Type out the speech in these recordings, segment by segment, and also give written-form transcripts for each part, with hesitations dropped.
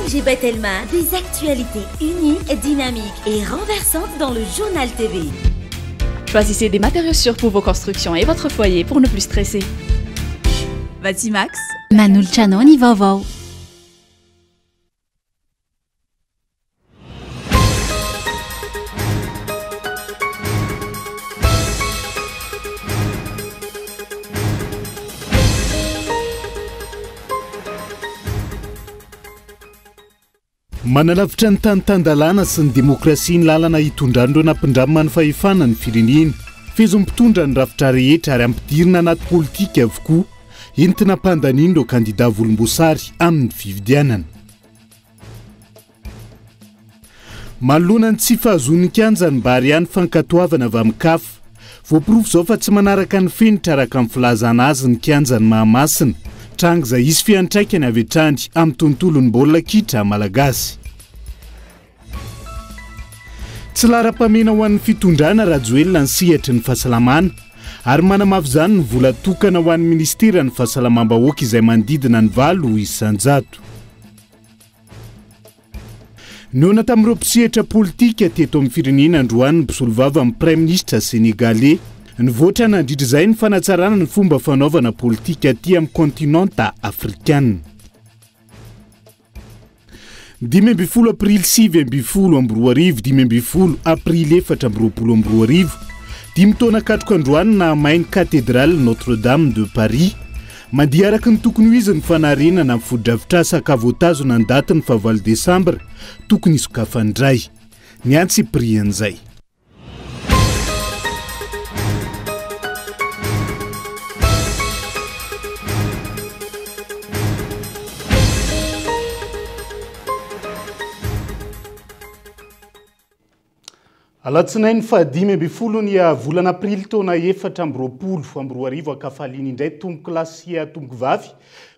ONG Batelma, des actualités uniques, dynamiques et renversantes dans le Journal TV. Choisissez des matériaux sûrs pour vos constructions et votre foyer pour ne plus stresser. Batimax. Manolotra anao ny vaovao. Manalavitra ny tany tan-dalàna sy ny demokrasia ny lalana hitondran'ireo nampindramina ny fahefana ny firenena. Fehezon'ny mpitondra ny rafitra rehetra ary ampidirina anaty politika avokoa, entina hampandaniana ireo kandida volomboasary amin'ny fifidianana. Manoloana ny tsy fahazoan'ny kianja ny Barea ny fankatoavana avy amin'ny Caf. Voaporofo izao fa tsy manaraka ny fenitra araka ny filazana azy ny kianjan'i Mahamasina. Tranga izay hisy fiantraikany avy hatrany amin'ny tontolon'ny baolina kitra malagasy. Tsy laharam-pahamehana ho an'ny fitondrana Rajoelina ny sehatry ny fahasalamana ary manamafy izany ny vola tokana ho an'ny minisiteran'ny fahasalamam-bahoaka izay manodidina ny 8%. Nihaona tamin'ireo mpisehatra politika teto amin'ny firenena androany ny mpisolovava amin'ny praiminisitra senegaley. Nivoatra nandritra izay ny fanatsarana ny fomba fanaovana politika aty amin'ny kontinanta afrikana. 15 aprily 2019, 15 aprily 2024, dimy taona katroka androany nahamay ny Cathédrale Notre Dame de Paris. Mandeha araka ny tokony ho izy ny fanarenana ny fotodrafitrasa ka voatazona ny datin'ny fahavalo desambra tokony hisokafany indray. Ny antsipirian'izay. Alatsinainy faha-15 ny volana aprily taona 2024 ankafaliana indray tompokolahy sy tompokovavy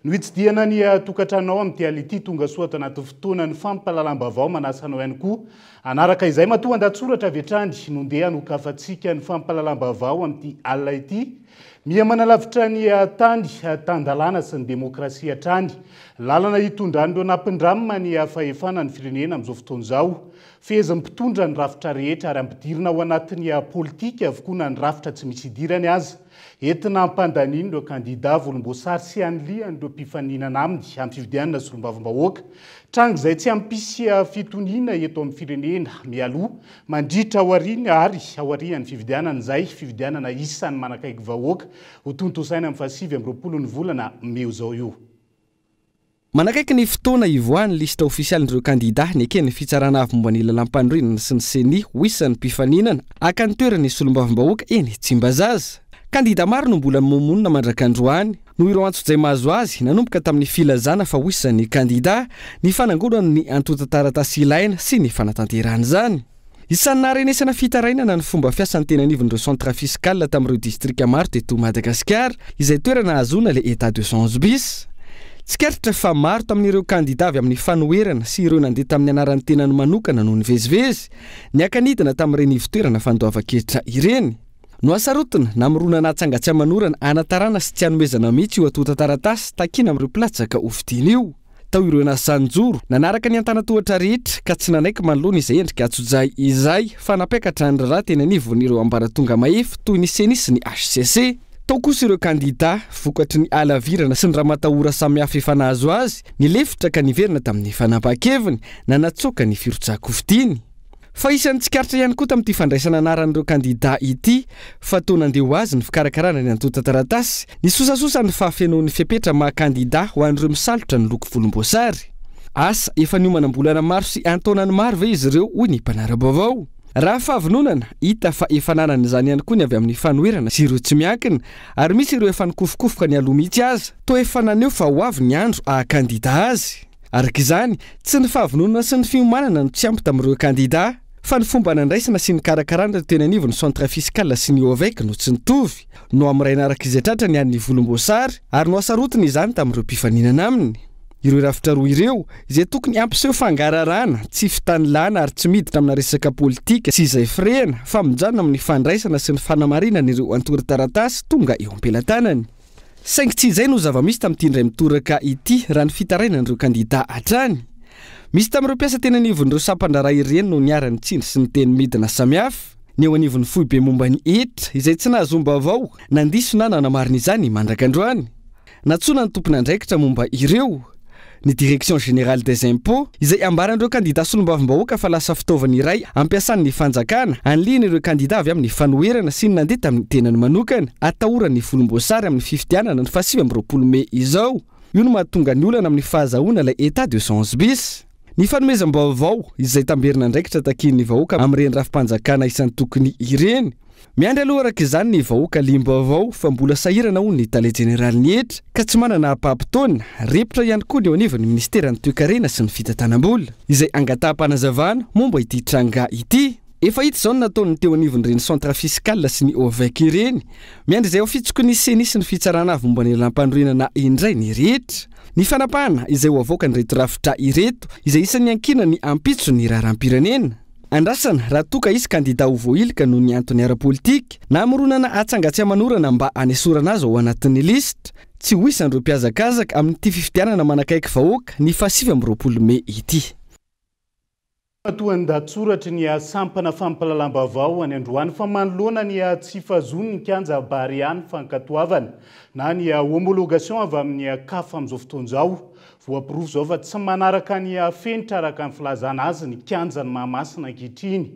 no hitsidihana ny tokantranonao amin'ity alina ity. Tonga soa ato anaty fotoanan'ny fampahalalam-baovao. Manasa anao ihany koa hanaraka izay matoa an-dahatsoratra avy hatrany no ndeha hanokafantsika ny fampahalalam-baovao amin'ity alina ity. Miha manalavitra ny tany tan-dalàna sy ny demokrasia hatrany. Lalana hitondran'ireo nampindramina ny fahefana ny firenena amin'izao fotoana izao. Fehezin'ny mpitondra ny rafitra rehetra ary ampidirina ao anatin'ny politika avokoa na ny rafitra tsy misy idirany aza. Entina hampandaniana ireo kandida volomboasary sy hanilihan'ireo mpifaninana aminy amin'ny fifidianana solombavambahoaka. Tranga izay tsy hampisy fitoniana eto amin'ny firenena mialoha, mandritra, aoriana ary aorian'ny fifidianana izay fifidianana isan'ny manakaiky vahoaka hotontosaina amin'ny faha-29 ny volana mey izao io. Manakaiky ny fotoana hivoahan'ny lisitra ofisialin'ireo kandidà neken'ny Fitsarana Avo momba ny Lalàmpanorenana sy ny Ceni ho isan'ny mpifaninana haka ny toeran'ny solombavambahoaka eny Tsimbazaza. Kandidà maro no mbola mimomonona mandrak'androany noho ireo antsojay mahazo azy nanomboka tamin'ny filazana fa ho isan'ny kandidà, ny fanangonana ny antontan-taratasy ilaina sy ny fanatanterahana izany. Isan'ny naharenesana fitarainana ny fomba fiasan'ny teny anivon'ireo centre fiscal tamin'ireo distrika maro teto Madagasikara, izay toerana ahazoana ilay état de cent onze bis. Tsikaritra fa maro tamin'ireo kandida avy amin'ny fanoherana sy ireo nandeha tamin'ny anaran'ny tenany manokana no nivezivezy, niaka-nidina tamin'ireny ivon-toerana fandoavan-ketra ireny. Nohasarotina, namoronana atsanga tsy aman'orana hanatarana sy tsy hanomezana mihitsy io antontan-taratasy takiana amin'ireo mpilatsaka hofidiana io. Tao ireo nasahy nijoro, nanaraka ny antanantohatra rehetra ka tsy nanaiky manoloana izay endrika antsojay izay fa nampiakatra ny raharaha teny anivon'ireo ambaratonga mahefa toy ny Ceni sy ny hcc. Tao kosa ireo kandidà, vokatry ny halavirana sy ny ramatahora samihafa efa nahazo azy, nilefitra ka niverina tamin'ny fanapahan-keviny, nanatsoaka ny firotsahan-kofidiny. Fa isan'ny tsikaritra ihany koa tamin'ity fandraisana anaran'ireo kandidà ity fa toa nandeha ho azy ny fikarakarana ny antontan-taratasy, nisosasosa ny fahafenoan'ny fepetra maha kandidà ho an'ireo misalotra ny loko volomboasary. Asa, efa niomana am-bolana maro sy an-taonany maro ve izy ireo, hoy ny mpanara-baovao. Raha fahavononana, hita fa efa nanana izany ihany koa ny avy amin'ny fanoherana sy ireo tsy miankina, ary misy ireo efa nikofokofoka nialoha mihitsy aza, toa efa naneho fa ho avy ny andro haha kandidà azy. Araka izany, tsy ny fahavononana sy ny fiomanana no tsy ampy tamin'ireo kandidà, fa ny fomba nandraisana sy nikarakarana ireo teny anivon'ny Centre fiscal sy ny OVEC no tsy nitovy. Nohamiraina araka izay tratra ny an'ny volomboasary ary nohasarotiny izany tamin'ireo mpifaninana aminy. Ireo rafitra roa ireo, izay tokony hampiseho fangararana, tsy fitanilana ary tsy miditra amina resaka politika sy izay firehana, fa mijanona amin'ny fandraisana sy ny fanamarinana ireo antorin-taratasy tonga eo am-pelatanany. Saingy tsy izay no zava-misy tamin'ity indray mitoraka ity raha ny fitarainan'ireo kandidà hatrany. Misy tamin'ireo mpiasa teny anivon'ireo sampan-draharaha ireny no niharan'ny tsindry sy ny teny midina samihafa. Ny eo anivon'ny foibe momba ny hetra, izay tsy nahazoam-baovao, nandiso na nanamarina izany mandraka androany. Nantsoina ny tompon'andraikitra momba ireo, ny Direction Générale des Impôts, izay ambaran'ireo kandida solombavambahoaka fa lasa fitaovana iray ampiasan'ny fanjakana hanilihana ireo kandida avy amin'ny fanoherana sy ny nandeha tamin'ny tenany manokana atahoran'ny volomboasary amin'ny fifidianana ny faha-29 mey izao. Io no mahatonga ny olana amin'ny fahazahoana ilay état 211 bis. Ny fanomezam-baovao izay tamberin'andraikitra takian'ny vahoaka amin'ireny rafi-panjakana isan-tokony ireny. Miandry aloha araka izany ny vahoaka liam-baovao fa mbola sahirana hono ny tale jeneralin'ny hetra ka tsy manana ampaham-potoana. Repotra ihany koa ny eo anivon'ny minisiteran'ny toekarena sy ny fitantanam-bola izay angataham-panazavana momba ity tranga ity. Efa hita izao ny nataon'ny teo anivon'ireny centre fiscal sy ny OVEC ireny. Miandry izay ho fitsoky ny Ceni sy ny fitsarana avy momba ny lalàmpanorenana indray ny rehetra. Ny fanapahana izay ho avoakan'ireto rafitra ireto izay isan'ny iankinan'ny ampitso ny raharaham-pirenena. Andrasana raha toa ka hisy kandida ho voahilika noho ny antony ara-politika na hamoronana atsanga tsy aman'orana mba hanesorana azy ao anatin'ny lisitra. Tsy ho isan'ireo mpihazakazaka amin'ity fifidianana manakaiky vahoaka ny faha-29 mey ity. Matoan-dahatsoratry ny sampana fampahalalam-baovao any androany fa manoloana ny tsy fahazoan'ny kianja Barea ny fankatoavana na ny homologation avy amin'ny CAF amin'izao fotoana izao. Voaporofo izao fa tsy manaraka ny fenitra araka ny filazana azy ny kianjan'i Mahamasina ankehitriny.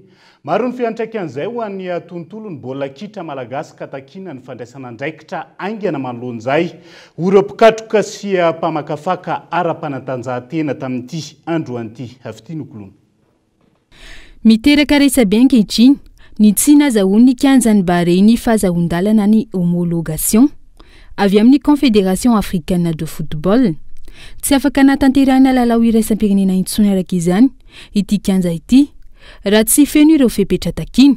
Maro ny fiantraikan'izay ho an'ny tontolon'ny baolina kitra malagasy ka takiana ny fandraisana andraikitra haingana manoloana izay, hoy ireo mpikatroka sy mpamakafaka ara-panatanjahantena tamin'ity androany ity. Fitia Nokoloana. Miteraka resabe ankehitriny ny tsy nazahoan'ny kianjan'i Barea ny fahazahoan-dalana ny homologation avy amin'ny Confédération africaine de football. Tsy afaka natanterahina lalao iraisam-pirenena intsony araka izany ity kianja ity raha tsy feno ireo fepetra takiana,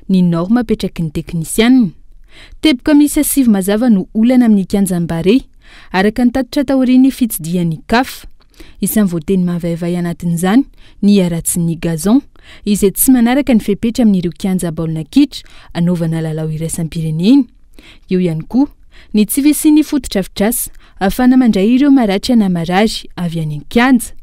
ny norme apetraky ny teknisianina. Teboka miisa 9 mazava no olana amin'ny kianjan'i Barea, araka ny tatitra taorian'ny fitsidihan'ny CAF. Isan'ny voateny mavaivay anatin'izany ny haratsin'ny gazon, izay tsy manaraka ny fepetra amin'ireo kianja baolina kitra anaovana lalao iraisam-pirenena. Eo ihany koa ny tsy fisian'ny fotodrafitrasa ahafahana mandray ireo maratra na marary avy any an-kianja.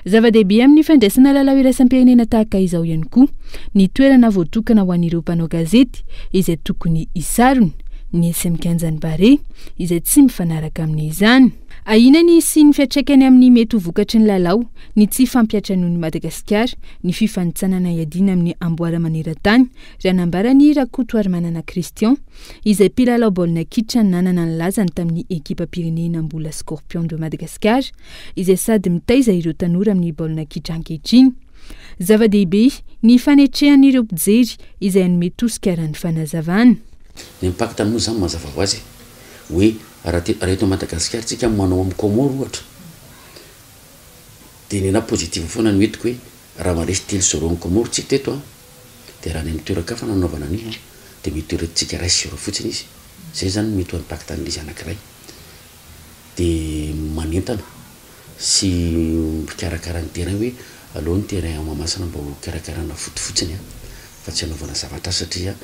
Zava-dehibe amin'ny fandraisana lalao iraisam-pirenena tahaka izao ihany koa ny toerana voatokana ho an'ireo mpanao gazety izay tokony hisarona ny etsy amin'ny kianjan'i Barea izay tsy mifanaraka amin'izany. Ahiana ny hisian'ny fiantraikany amin'ny mety ho vokatry ny lalao ny tsy fampiantranoan'i Madagasikara ny fifanintsanana hiadiana amin'ny amboara maneran-tany raha nambaran'i Rakotoarimanana Christian izay mpilalao baolina kitra nanana ny lazany tamin'ny ekipam-pirenena Mbola Scorpion de Madagascar izay sady mitaiza ireo tanora amin'ny baolina kitra ankehitriny. Zava-dehibe ny fanetrehan'ireo mpijery izay hanome tosika raha ny fanazavana. Ny impact moa izany mazava ho azy e, hoe raha te, raha eto Madagasikara tsika manao amin'ny Comores ohatra dia ny anahy positive foana no entiko hoe raha mandresy telo zéro amin'ny Comores tsika teto an, dia raha any amin'ny toeran-kafa no anaovana an'io an, dia mety ho retintsika iray sy zéro fotsiny izy, zay zany no mety ho impact an'ilay izy anankiray, dia manentana sy mpikarakara ny terrain hoe aleo ny terrain ao Mahamasina mba ho karakarana foot fotsiny an, fa tsy anaovana zavatra satria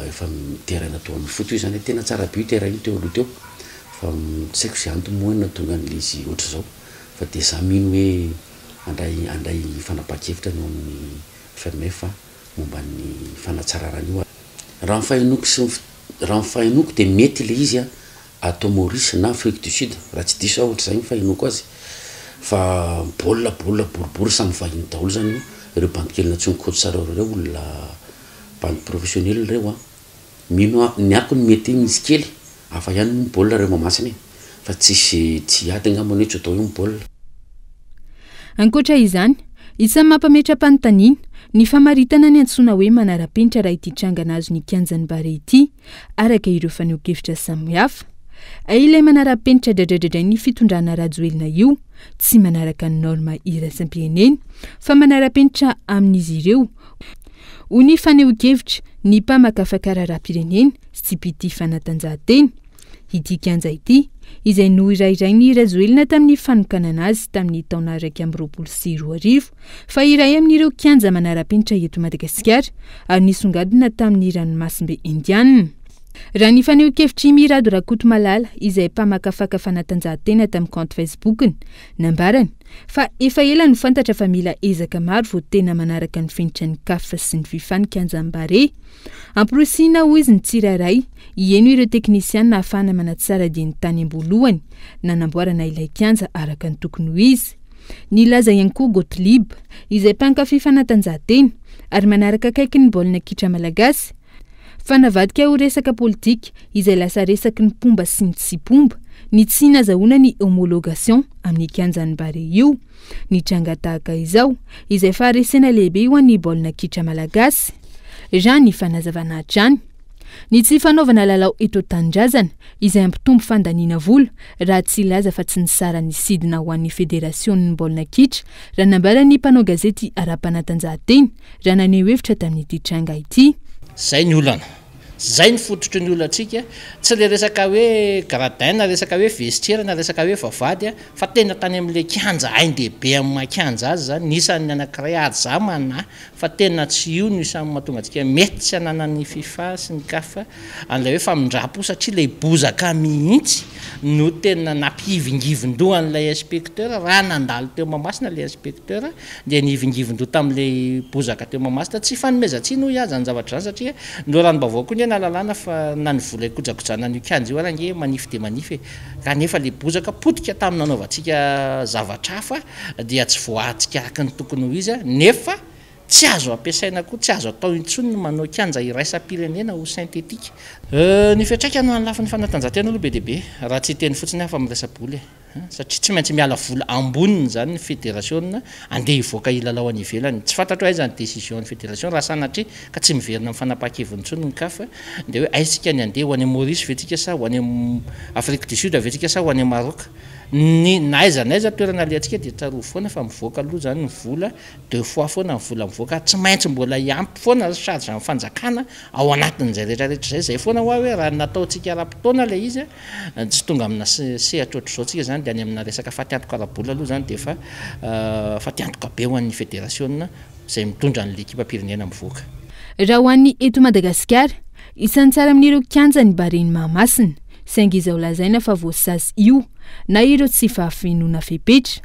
efa terrain natao amin'ny foot io zany, tena tsara be io terrain io teo aloha teo, fa tsy haiko izay antony moa nahatonga an'ilay izy ohatr'izao, fa dia za mino hoe handray handray fanapahan-kevitra ny ao amin'ny FMF momba ny fanatsarana an'io. Raha ny fahenoako sy ny raha ny fahenoako dia mety ilay izy an, atao Maurice na Afrique du Sud, raha tsy diso aho ohatr'izay ny fahenoako azy, fa baolina baolina boribory samy vahiny daholo zany io, ireo bandy kely nantsoin'i coach Saror ireo olona bandy professionnel ireo an, mino aho ny akony mety misy kely, hafa ihany moa ny baolina reo Mahamasina e, fa tsisy tsy hiady angamba ny hoe tsy atao eo ny baolina. Ankoatra izany, isan'ny mampametra-panontaniana ny famaritana ny antsoina hoe manara-penitra raha ity tranga nahazo ny kianjan'i Barea ity, araka ireo fanehoan-kevitra samihafa. Ilay manara-penitra dradradradrain'ny fitondrana Rajoelina io, tsy manaraka ny norme iraisam-pirenena, fa manara-penitra amin'izy ireo, hoy ny fanehoan-kevitra ny mpamakafaka raharaham-pirenena sy mpitia fanatanjahantena. Ity kianja ity, izay nohirairain'i Rajoelina tamin'ny fanokanana azy tamin'ny taona 2021, fa iray amin'ireo kianja manara-penitra eto Madagasikara ary nisongadina tamin'ny ranomasimbe Indiana. Raha ny fanehoan-kevitr'i Mirado Rakotomalala izay mpamakafaka fanatanjahantena tamin'ny kaonty Facebook-ny, nambarany fa efa ela no fantatra fa mila ezaka maro vao tena manaraka ny fenitra ny Caf sy ny Fifa ny kianjan'ny Barea. Amporisihina hoy izy ny tsirairay hihaino ireo teknisiana ahafahana manatsara dieny tany am-boalohany nanamboarana ilay kianja araka ny tokony ho izy. Nilaza ihany koa Gothlieb, izay mpankafy fanatanjahantena ary manaraka akaiky ny baolina kitra malagasy, fa navadika ho resaka politika izay lasa resaky ny mpomba sy ny tsy mpomba ny tsy nazahoana ny homologation amin'ny kianjan'ny Barea io. Ny tranga tahaka izao, izay faharesena lehibe ho an'ny baolina kitra malagasy, raha ny fanazavana hatrany. Ny tsy fanaovana lalao eto an-tanindrazana, izay hampitombo fandaniana vola, raha tsy hilaza fa tsy ny saran'ny sidina ho an'ny federasionin'ny baolina kitra, raha nambaran'ny mpanao gazety ara-panatanjahantena, raha naneho hevitra tamin'ity tranga ity. Izay ny olana. Izay ny fototry ny olantsika. Tsy ilay resaka hoe gradin na resaka hoe vestiaire na resaka hoe vavahady fa tena tany amin'ilay kianja ain-dehibe amin'ny maha kianja azy izany ny isan'ny anankiray ary izaho manahy fa tena tsy io no isan'ny mahatonga antsika mety tsy hananan'ny Fifa sy ny Caf an'ilay hoe famindram-po satria ilay bozaka mihitsy no tena nampihivingivin-doha an'ilay inspecteur raha nandalo teo Mahamasina ilay inspecteur dia nihivingivin-doha tamin'ilay bozaka teo Mahamasina. Tsy ifanomezan-tsiny hoy aho izany zavatra izany satria ny loharanom-baovao koa anie nahalalana fa na ny vola hikojakojana an'io kianja io ary ange manify dia manify e! Kanefa ilay bozaka potika tamin'ny nanaovantsika zavatra hafa dia tsy voahatsika araka ny tokony ho izy nefa tsy azo ampiasaina koa, tsy azo atao intsony ny manao kianja iraisam-pirenena ho synthétique. Ny fiantraikany ho an'ny lafiny fanatanjahantena aloha be dia be, raha tsy hiteny fotsiny aho fa miresa-bola e! Satria tsy maintsy miala vola amboniny izany ny federasiona andeha hivoaka hilalao any ivelany. Tsy fantatro hoe aiza ny décision ny federation raha sanatria ka tsy miverina amin'ny fanapahan-keviny intsony ny CAF dia hoe aiza isika ny handeha, ho any Maurice ve tsika sa ho any Afrique du Sud ve tsika sa ho any Maroc. Ny na aiza na aiza toerana alehantsika dia tsarovy foana fa mivoaka aloha izany ny vola, deux fois foana ny vola mivoaka ary tsy maintsy mbola hiampy foana ny charge ny fanjakana ao anatin'izay rehetra rehetra izay. Izay foana hoa hoe raha nataontsika ara-potoana ilay izy Tsy tonga amina sehatra ohatr'izao tsika izany dia any amina resaka fatiantoka ara-bola aloha izany dia efa fatiantoka be ho an'ny federasiona izay mitondra an'ilay ekipam-pirenena mivoaka. Raha ho an'ny eto Madagasikara, isan'ny tsara amin'ireo kianja ny Baren'i Mahamasina, saingy izao lazaina fa voasazy io na ireo tsy fahafenoana fepetra.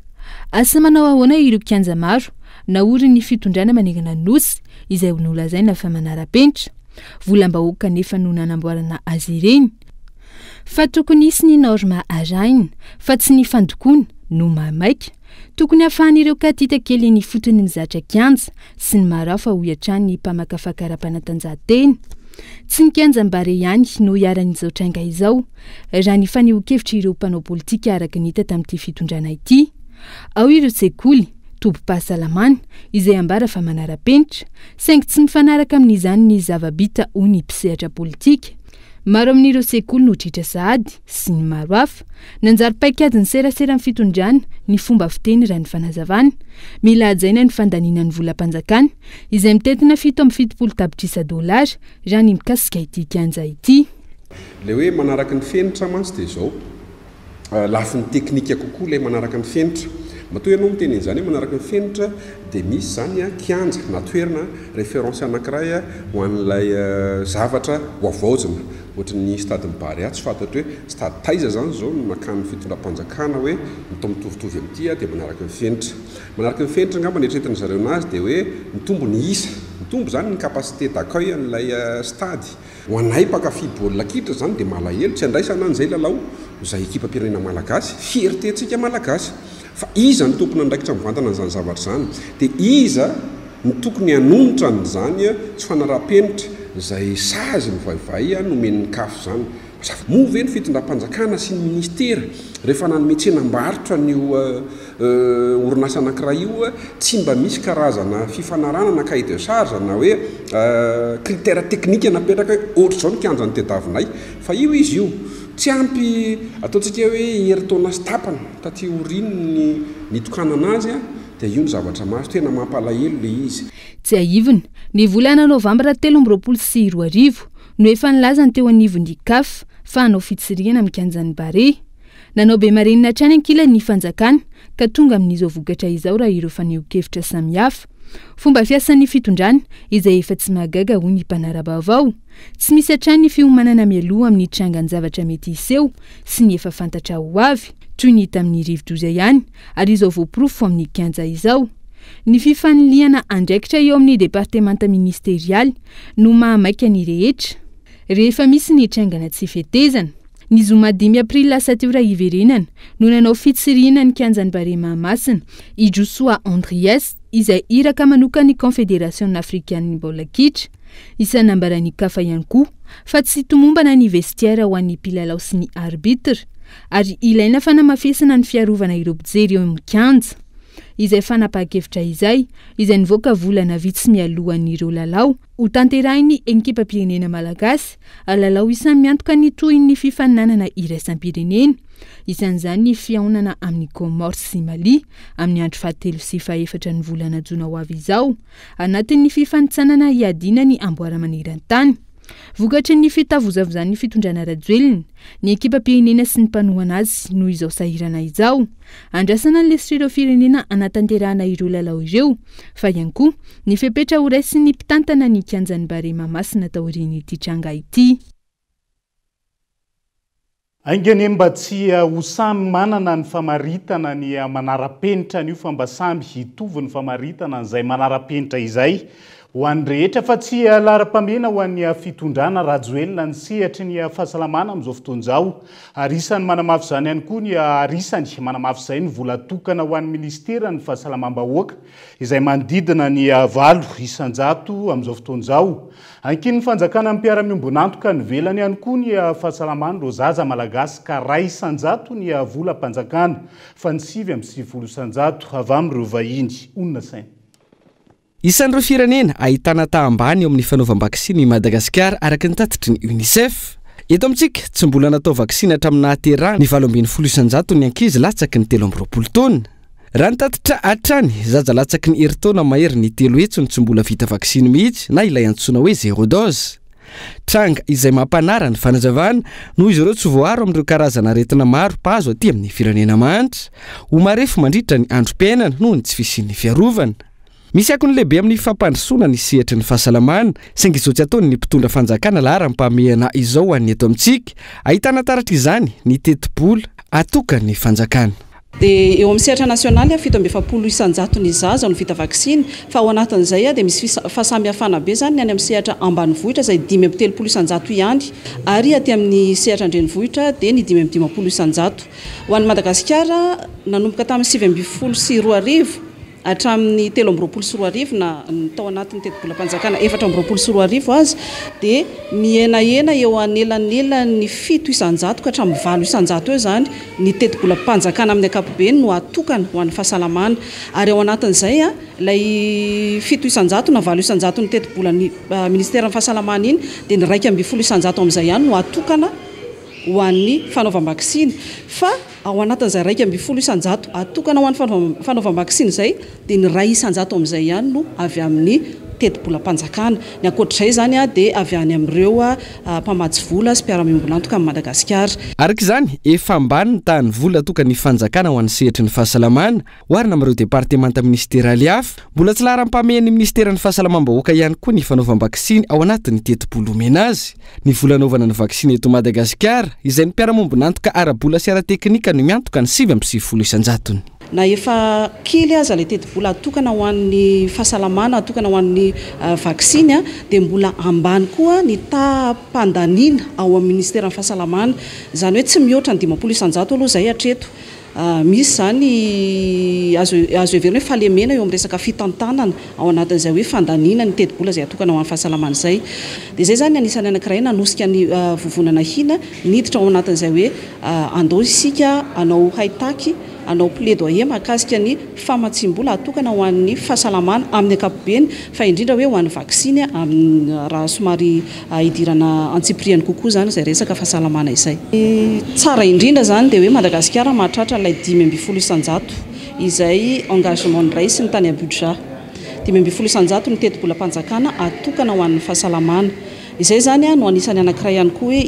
Asa manao ahoana ireo kianja maro naorin'ny fitondrana manerana ny Nosy izay nolazaina fa manara-penitra. Volam-bahoaka anefa no nanamboarana azy ireny. Fa tokony hisy ny norme arahina fa tsy ny fandokoana no mahamaika. Tokony hahafahan'ireo katita kely eny ifotony mizatra kianja sy ny maro hafa hoy hatrany ny mpamakafaka ara-panatanjahantena. Tsy ny kianjan'i Barea ihany no iharan'izao tranga izao, raha ny fanehoan-kevitr'ireo mpanao politika araka ny hita tamin'ity fitondrana ity. Ao ireo sekoly, tobim-pahasalamana, izay ambara fa manara-penitra, saingy tsy mifanaraka amin'izany ny zava-bita hoy ny mpisehatra politika. Maro amin'ireo sekoly no tritra sahady, sy ny maro hafa. Nanjary paikadin'ny seraseran'ny fitondrana ny fomba fiteny raha ny fanazavana. Mila hajaina ny fandaniana ny volam-panjakana, izay mitentina 77 tapitrisa dolara, raha ny mikasika ity kianja ity. Ilay hoe manaraka ny fenitra mantsy dia izao. lafiny teknika kokoa ilay manaraka ny fenitra. Matoa ianao miteny an'izany hoe manaraka ny fenitra dia misy izany kianja na toerana référence anankiray ho an'ilay zavatra ho havaozina. Ohatry ny stade ny Barea tsy fantatro hoe stade taiza izany izao no nakan'ny fitondram-panjakana hoe ny atao mitovitovy amin'ity dia manaraka ny fenitra. Manaraka ny fenitra angamba ny eritreretin-dry zareo anazy dia hoe mitombo ny isa, mitombo izany ny capacité d'accueil an'ilay stade. Ho anay mpankafy baolina kitra izany dia malahelo tsy andraisana an'izay lalao izay ekipam-pirenena malagasy, fierté-ntsika malagasy. Fa iza no tompon'andraikitra mivantana an'izany zavatra izany? Dia iza no tokony hanonitra an'izany tsy fanaraham-penitra izay sazy mivaivay nomen'ny Caf izany? Mazava. Moa ve ny fitondram-panjakana sy ny minisitera rehefa nanome tsenam-barotra an'io orinasa anankiray io tsy mba misy karazana fifanarahana na cahier de charge na hoe critère technique napetraka hoe ohatr'izao ny kianja notediavinay fa io izy io tsy ampy ataontsika hoe herintaona sy tapany taty aorian'ny nitokanana azy dia io ny zavatra maro tena mampalahelo le izy. Tsiahivina, ny volana novambra 2023 no efa nilaza ny teo anivon'ny Caf fa hanao fitsirihana amin'ny kianjan'ny Barea. Nanao be marenina hatrany ankilany ny fanjakana ka tonga amin'izao vokatra izao raha ireo fanehoan-kevitra samihafa. Fomba fiasan'ny fitondrana izay efa tsy mahagaga hoy ny mpanara-baovao. Tsy misy hatrany ny fiomanana mialoha amin'ny trangan-javatra mety hiseho sy ny efa fantatra ho avy, toy ny tamin'ny rivodoza ihany ary izao voaporofo amin'ny kianja izao. Ny fifanilihana andraikitra eo amin'ny departemanta ministerialy no mahamaika ny rehetra rehefa misy ny trangana tsy fetezana. Ny zoma 5 aprily lasa teo raha hiverenana no nanao fitsirihina ny kianjan'ny Barea Mahamasina i Josoa Andries izay iraka manokan'ny Confederation afrikan'ny baolina kitra. Isan'ny nambaran'ny CAF ihany koa fa tsy tomombana ny vestiaire ho an'ny mpilalao sy ny arbitre ary ilaina fanamafisana ny fiarovana ireo mpijery eo amin'ny kianja. Izay fanapahan-kevitra izay, izay nivoaka volana vitsy mialohan'ireo lalao ho tanterahin'ny ekipam-pirenena malagasy, lalao isan'ny miantoka ny tohin'ny fifaninanana iraisam-pirenena. Isan'izany ny fihaonana amin'ny Comores sy Mali amin'ny andro fahatelo sy fahefatra ny volana jona ho avy izao, anatin'ny fifanintsanana hiadiana ny amboara maneran-tany. Vokatry ny fitavozavozan'ny fitondrana Rajoelina, ny ekipam-pirenena sy ny mpanohana azy noho izao sahirana izao. Andrasana ny lesitr'ireo firenena hanatanterahana ireo lalao ireo, fa ihany koa ny fepetra horaisin'ny mpitantana ny kianjan'ny Barea Mahamasina taorian'ity tranga ity. Ainga anie mba tsy ho samy manana ny famaritana ny manara-penitra an'io fa mba samy hitovy ny famaritana an'izay manara-penitra izay ho an'ny rehetra fa tsy laharam-pahamehana ho an'ny fitondrana Rajoelina ny sehatry ny fahasalamana amin'izao fotoana izao ary isan'ny manamafy izany ihany koa ny ary isany manamafy izay ny vola tokana ho an'ny minisiteran'ny fahasalamam-bahoaka izay manodidina ny 8% amin'izao fotoana izao. Ankinin'ny fanjakana amin'ny mpiara-miombon'antoka any ivelany ihany koa ny fahasalaman'ireo zaza malagasy ka 1% ny volam-panjakana fa ny 99% avy amin'ireo vahiny. Honina saina. Isan'ireo firenena ahitana taha ambany eo amin'ny fanaovam-baksiny i Madagasikara araka ny tatitry ny Unicef. Eto amintsika, tsy mbola natao vaksiny hatramin'ny nahaterahany ny 18% ny ankizy latsaky ny 23 taona. Raha ny tatitra hatrany, zaza latsaky ny herintaona mahery ny 300 no tsy mbola vita vaksiny mihitsy na ilay antsoina hoe zéro dose. Tranga izay mampanara ny fanazavana noho izy ireo tsy voaaro amin'ireo karazana aretina maro mpahazo aty amin'ny firenena mahantra. Ho marefo mandritra ny androm-piainana noho ny tsy fisian'ny fiarovana. Misy akony lehibe amin'ny fampandrosoana ny sehatry ny fahasalamana, saingy izao tsy ataon'ny mpitondra fanjakana laharam-pahamehana izao ho an'ny eto amintsika. Ahitana taratra izany ny tetibola atokan'ny fanjakana. Dia eo amin'ny sehatra nasionaly, 47 isan-jaton'ny zaza no vita vaksiny, fa ao anatin'izay dia misy fahasamihafana be izany ny any amin'ny sehatra ambanivohitra izay 35 isan-jato ihany, ary aty amin'ny sehatra an-drenivohitra dia ny 55 isan-jato. Ho an'i Madagasikara, nanomboka tamin'ny 2019 hatramin'ny 2023 na ny tao anatin'ny tetibolam-panjakana 2024 aza dia mihenahena eo anelanelan'ny 7% ka hatramin'ny 8% eo izany ny tetibolam-panjakana amin'ny ankapobeny no atokana ho an'ny fahasalamana ary ao anatin'izay ilay 7% na 8% ny tetibolan'ny ministeran'ny fahasalamana iny dia ny 11% amin'izay ihany no atokana ho an'ny fanaovam-baksiny fa Ao anatin'izay 11% atokana ho an'ny fanaovam-baksiny izay dia ny 1% amin'izay ihany no avy amin'ny tetibolam-panjakana. Ny ankoatr'izay izany dia avy any amin'ireo mpamatsy vola sy mpiara-miombon'antoka amin'i Madagasikara. Araka izany, efa ambany ny tahan'ny vola atokan'ny fanjakana ho an'ny sehatry ny fahasalamana, oharina amin'ireo departemanta minisiteraly hafa. Mbola tsy laharam-pahamehan'ny minisiteran'ny fahasalamam-bahoaka ihany koa ny fanaovam-baksiny ao anatin'ny tetibola omena azy. Ny vola anaovana ny vaksiny eto Madagasikara, izay ny mpiara-mombon'antoka ara-bola sy ara-teknika no miantoka ny 99 isan-jatony. Na efa kely aza ilay tetibola atokana ho an'ny fahasalamana, atokana ho an'ny vaksiny, dia mbola ambany koa ny taham-pandaniana ao amin'ny minisiteran'ny fahasalamana. Izany hoe tsy mihoatra ny 50% aloha izay hatreto. Misy izany azo azo heverina hoe fahalemena eo amin'ny resaka fitantanana ao anatin'izay hoe fandaniana ny tetibola izay atokana ho an'ny fahasalamana izay. Dia izay izany anisan'ny anankiray nanosika ny vovonana hina niditra ao anatin'izay hoe andao isika hanao haitaky, hanao plaidoyer mahakasika ny famatsiam-bola atokana ho an'ny fahasalamana amin'ny ankapobeny fa indrindra hoe ho an'ny vaksiny amin'ny raha somary hidirana antsipiriany kokoa izany izay resaka fahasalamana izay. Ny tsara indrindra izany dia hoe Madagasikara mahatratra ilay 15% izay engagement noraisiny tany Abuja. 15% ny tetibolam-panjakana atokana ho an'ny fahasalamana. Izay izany no anisan'ny anankiray ihany koa hoe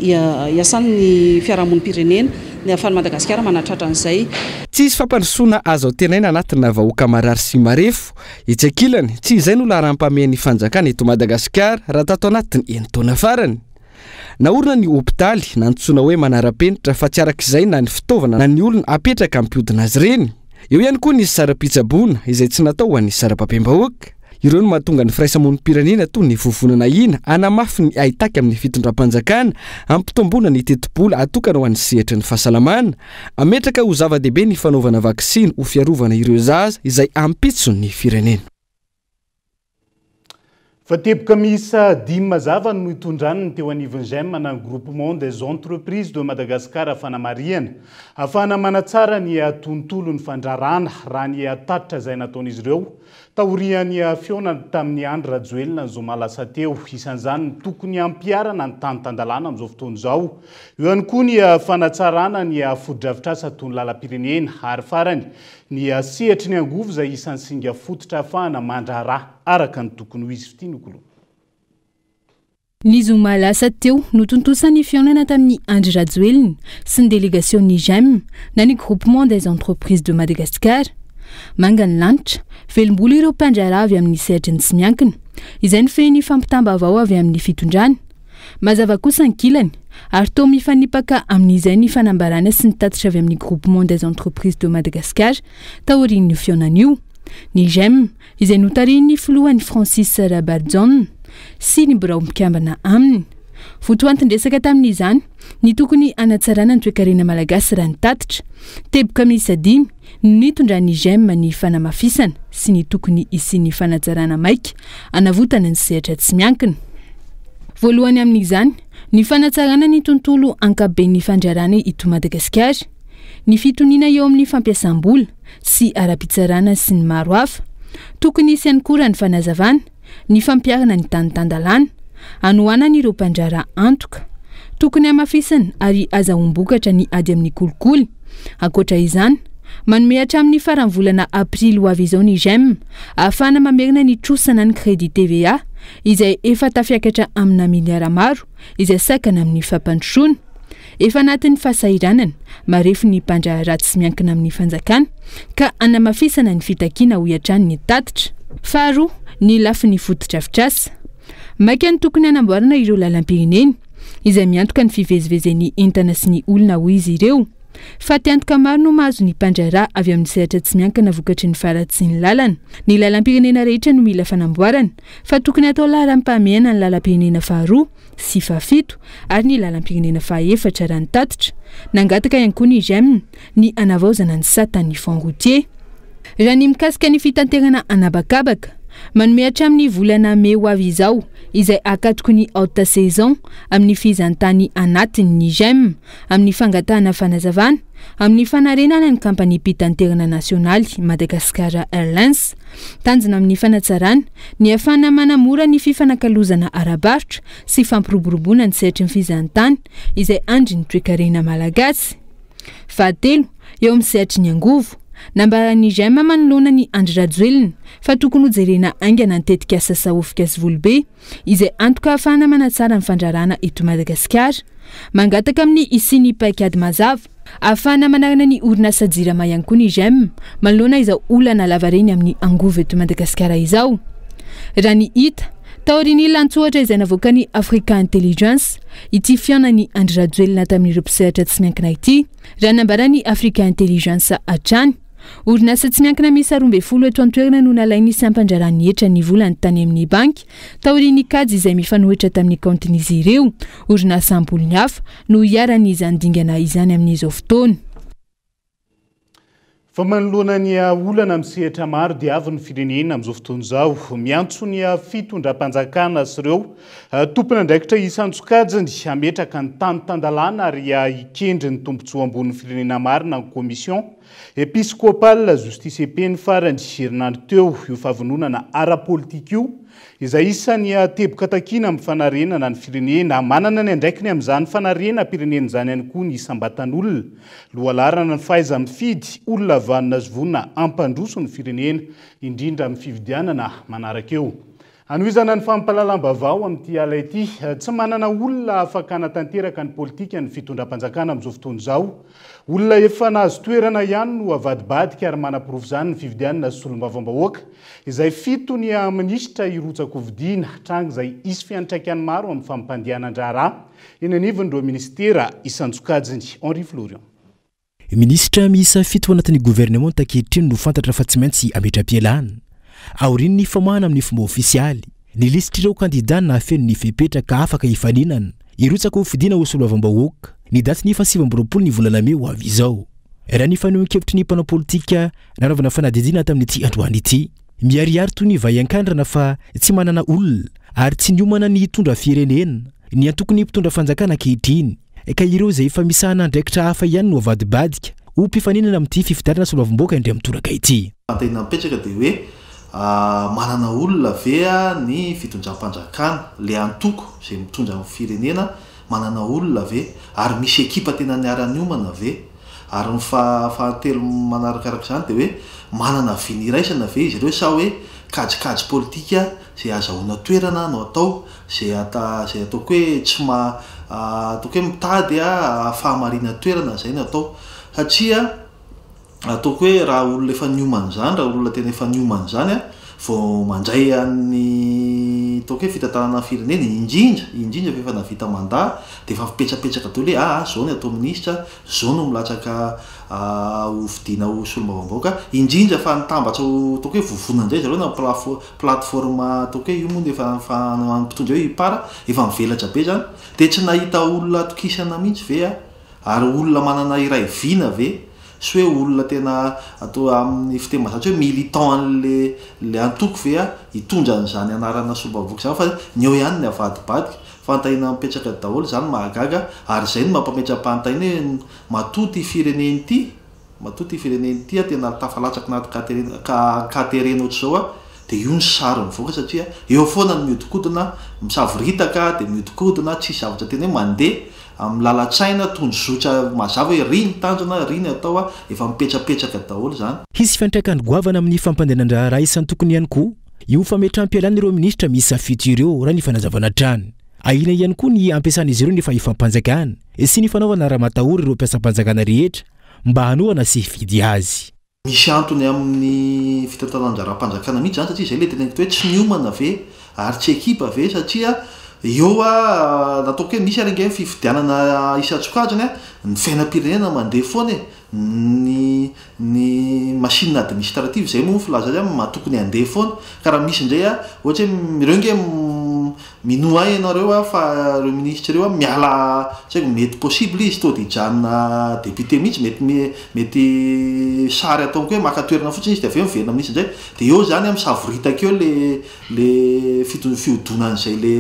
hiasan'ny fiarahamonim-pirenena ny ahafahan'i Madagasikara manatratra an'izay. Tsy hisy fampandrosoana azo antenaina anatina vahoaka marary sy marefo. Etsy ankilany, tsy izay no laharam-pahamehan'ny fanjakana eto Madagasikara raha tato anatin'ny enin-taona farany. Naorina ny hopitaly, nantsoina hoe manara-penitra fa tsy araka izay na ny fitaovana na ny olona apetraka hampiodina azy ireny. Eo ihany koa ny saram-pitsaboana izay tsy natao ho an'ny sarababem-bahoaka. Ireo no mahatonga ny firaisamonim-pirenena toy ny Vovonana Hina hanamafy ny haitaky amin'ny fitondram-panjakana hampitomboana ny tetibola atokana ho an'ny sehatry ny fahasalamana. Hametraka ho zava-dehibe ny fanaovana vaksiny ho fiarovana ireo zaza izay ampitso ny firenena. Fa teboka miisa dimy mazava no nitondran'ny teo anivon'ny GEM na ny Groupement des Entreprises de Madagascar fanamarihana ahafahana manatsara ny tontolon'ny fandraharahana raha ny tatitra izay nataon'izy ireo taorian'ny fihaonana tamin'i Andry Rajoelina ny zoma lasa teo. Isan'izany ny tokony hampiharana ny tany tan-dalàna amin'izao fotoana izao. Eo ihany koa ny fanatsarana ny fotodrafitrasa toy ny lalam-pirenena ary farany ny sehatry ny angovo izay isan'ny singa fototra ahafahana mandraharaha araka ny tokony ho izy. Fitia Nokolo. Ny zoma lasa teo, notontosa ny fihaonana tamin'i Andry Rajoelina sy ny delegasion'ny GEM na ny Groupement des Entreprises de Madagascar. Manga ny lanitra, velom-bolo ireo mpandraharaha avy amin'ny sehatry ny tsy miankina, izay nifehy ny fampitam-baovao avy amin'ny fitondrana. Mazava kosa ankilany, ary toa mifanipaka amin'izay ny fanambarana sy ny tatitra avy amin'ny Groupement des Entreprises de Madagascar taorian'io fihaonana io. Ny GEM, izay notarihin'ny filohany Francis Rabarijaona sy ny birao mpikambana aminy. Votoantin-dresaka tamin'izany ny tokony hanatsarana ny toekarena malagasy raha ny tatitra. Teboka miisa dimy no nitondran'ny GEM ny fanamafisana sy ny tokony hisian'ny fanatsarana maika hanavotana ny sehatra tsy miankina. Voalohany amin'izany ny fanatsarana ny tontolo ankapoben'ny fandraharahana eto Madagasikara, ny fitoniana eo amin'ny fampiasam-bola, sy ara-pitsarana sy ny maro hafa. Tokony hisy ihany koa raha ny fanazavana, ny fampiharana ny tany tan-dalàna, hanohanana ireo mpandraharaha antoka. Tokony hamafisina ary azahoam-bokatra ny ady amin'ny kolikoly. Ankoatra izany, manome hatramin'ny faran'ny volana aprily ho avy izao ny Gem, ahafahana mamerina ny trosa na ny crédit TVA, izay efa tafiakatra amina miliara maro, izay sakana amin'ny fampandrosoana. Efa anatin'ny fahasahiranana, marefo ny mpandraharaha tsy miankina amin'ny fanjakana ka hanamafisana ny fitakiana hoy hatrany ny tatitra. Faharoa, ny lafiny fotodrafitrasa. Maika ny tokony hanamboarana ireo lalam-pirenena, izay miantoka ny fivezivezen'ny entana sy ny olona hoy izy ireo. Fatiantoka maro no mahazo ny mpandraharaha avy amin'ny sehatra tsy miankina vokatry ny faharatsian'ny lalana. Ny lalam-pirenena rehetra no mila fanamboarana, fa tokony hatao laharam-pahamehana ny lalam-pirenena faharoa, sy fahafito ary ny lalam-pirenena fahaefatra raha ny tatitra. Nangataka ihany koa ny Gem ny hanavaozana ny satan'ny Fonds routier. Raha ny mikasika ny fitanterana an'habakabaka, manome hatramin'ny volana mey ho avy izao izay akatoky ny haute saison amin'ny fihizantany anatiny ny Gem amin'ny fangatahana fanazavana amin'ny fanarenana ny kampaniam-pitanterana nasionaly Madagascar Airlines. Tanjona amin'ny fanatsarana ny ahafahana manamora ny fifanakalozana ara-barotra sy fampiroboroboana ny sehatry ny fizahantany izay andrin'ny toekarena malagasy. Fahatelo, eo amin'ny sehatry ny angovo. Nambaran'ny Gem manoloana an'i Andry Rajoelina fa tokony hojerena haingana ny tetikasa Sahofika sy Volobe izay antoka ahafahana manatsara ny fandraharahana eto Madagasikara. Mangataka amin'ny hisian'ny paikady mazava ahafahana manarina ny orinasa Jirama ihany koa ny Gem manoloana izao olana lavareny amin'ny angovo eto Madagasikara izao. Raha ny hita, taorian'ny lantsohatra izay navoakan'ny Africa Intelligence, ity fihaonan'i Andry Rajoelina tamin'ireo mpisehatra tsy miankina ity, raha nambaran'ny Africa Intelligence hatrany. Orinasa tsy miankina miisa 12 eto an-toerana no nalain'ny sampan-draharahan'ny hetra ny volany tany amin'ny banky taorian'ny kajy izay mifanohitra tamin'ny kaontin'izy ireo. Orinasa am-polony hafa no iharan'izany dingana izany amin'izao fotoana. Fa manoloana ny olana amin'ny sehatra maro dia avy ny firenena amin'izao fotoana izao. Miantso ny fitondram-panjakana sy ireo tompon'andraikitra isan-tsokajiny hametraka ny tany tan-dalàna ary hikendry ny tombontsoa ambonin'ny firenena marina ny Commission Episcopale Justice et Paix ny farany herinandro teo io fahavononana ara-politika io izay isan'ny teboka takiana amin'ny fanarenana ny firenena. Manana ny andraikiny amin'izany fanarenam-pirenena izany ihany koa ny isam-batan'olona. Lohalaharana ny fahaiza-mifidy olona vanona sy vonona hampandroso ny firenena, indrindra amin'ny fifidianana manaraka eo. Hanohizana ny fampahalalam-baovao amin'ity ala ity, tsy manana olona afaka hanatanteraka ny politikan'ny fitondram-panjakana amin'izao fotoana izao. Olona efa nahazo toerana ihany no avadibadika ary manaporofo izany ny fifidianana solombavambahoaka izay fito ny minisitra hirotsa-kofidiana, tranga izay hisy fiantraikany maro amin'ny fampandehanan-draharaha eny anivon'ireo minisitera isan-tsokajiny. Henri Florian. Minisitra miisa fito ao anatin'ny governemanta ankehitriny no fantatra fa tsy maintsy hametra-pialana, aorian'ny famoahana amin'ny fomba ofisialy ny lisitr'ireo kandidà nahafeno ny fepetra ka afaka hifaninana hirotsaka ho fidiana ho solombavambahoaka ny datin'ny faha 29 ny volana mey ho avy izao, raha ny fanehoan-kevitry ny mpanao politika nanaovana fanadihadiana tamin'ity androany ity. Miharihary toy ny vay an-kandrana fa tsy manana olona ary tsy niomana ny hitondra firenena ny antokon'ny mpitondra fanjakana ankehitriny ka ireo izay efa misahana andraikitra hafa ihany no avadibadika ho mpifaninana amin'ity fifidianana solombavambahoaka indray mitoraka ity. Fanontaniana mipetraka dia hoe manana olona ve ny fitondram-panjakana, ilay antoko izay mitondra ny firenena manana olona ve ary misy ekipa tena niara-niomana ve? Ary ny fahatelo manarakaraka izany dia hoe manana vina iraisana ve izy ireo sa hoe kajikajy politika izay ahazahoana toerana no atao Izay ata izay ataoko hoe tsy ma ataoko hoe mitady fahamarinan-toerana izay no atao. Satria ataoko hoe raha olona efa niomana izany, raha olona tena efa niomana izany an, vao mandray an'ny ataoko hoe fitantanana ny firenena, indrindra, indrindra fa efa nahavita mandat, dia efa mipetrapetraka daholo hoe aa izao ny atao minisitra, izao no milatsaka ho fidiana ho solombavambahoaka, indrindra fa nitambatra ho ataoko hoe vovonana indray zareo na plateforme ataoko hoe io moa no efa ny mpitondra eo IPAR efa mivelatra be zany dia tsy nahita olona atokisana mihitsy ve aho ary olona manana iray vina ve sy hoe olona tena atao amin'ny fiteny mahazatra hoe militant an'le le antoko ve aho hitondra an'izany anarana solombavambahoaka izany fa ny eo ihany ny avadibadika fanontaniana mipetraka daholo izany mahagaga ary izay no mampametra-panontaniana hoe matoa ity firenena ity Matoa ity firenena ity a tena tafalatsaka anaty katerena ka katerena ohatr'izao a dia io ny sary mivoaka satria eo foana ny mihodinkodina, misavoritaka dia mihodinkodina, tsisy zavatra tena hoe mandeha amin'ny lalan-tsaina, tondrozotra mazava hoe ry ny tanjona, ry ny atao a, efa mipetrapetraka daholo izany. Hisy fiantraikany goavana amin'ny fampandehanan-draharaha isan-tokony ihany koa io fametraham-pialan'ireo minisitra miisa fito ireo, raha ny fanazavana hatrany. Ahiana ihany koa ny hampiasan'izy ireo ny fahefam-panjakana sy ny fanaovana ramatahora ireo mpiasam-panjakana rehetra mba hanohana sy hifidy azy. Misy antony amin'ny fitantanan-draharaham-panjakana mihitsy izany satria izay ilay teneniko teo hoe tsy niomana ve ary tsy ekipa ve satria eo a nataoko hoe misy ary ange ny fifidianana isan-tsokajiny a, ny fiainam-pirenena mandeha foana e, ny ny machine administrative izay moa ny filaza azy a tokony handeha foana ka raha misy indray a ohatra hoe ireo ange Minoa ahy ianareo a fa ireo ministre ireo a miala tsy haiko mety possible izy to de hijanona député mihitsy mety mety sary ataony koa hoe maka toerana fotsiny izy de avy eo miverina ministre indray de eo zany a misavoritaka eo le le fito fihodonan'izay le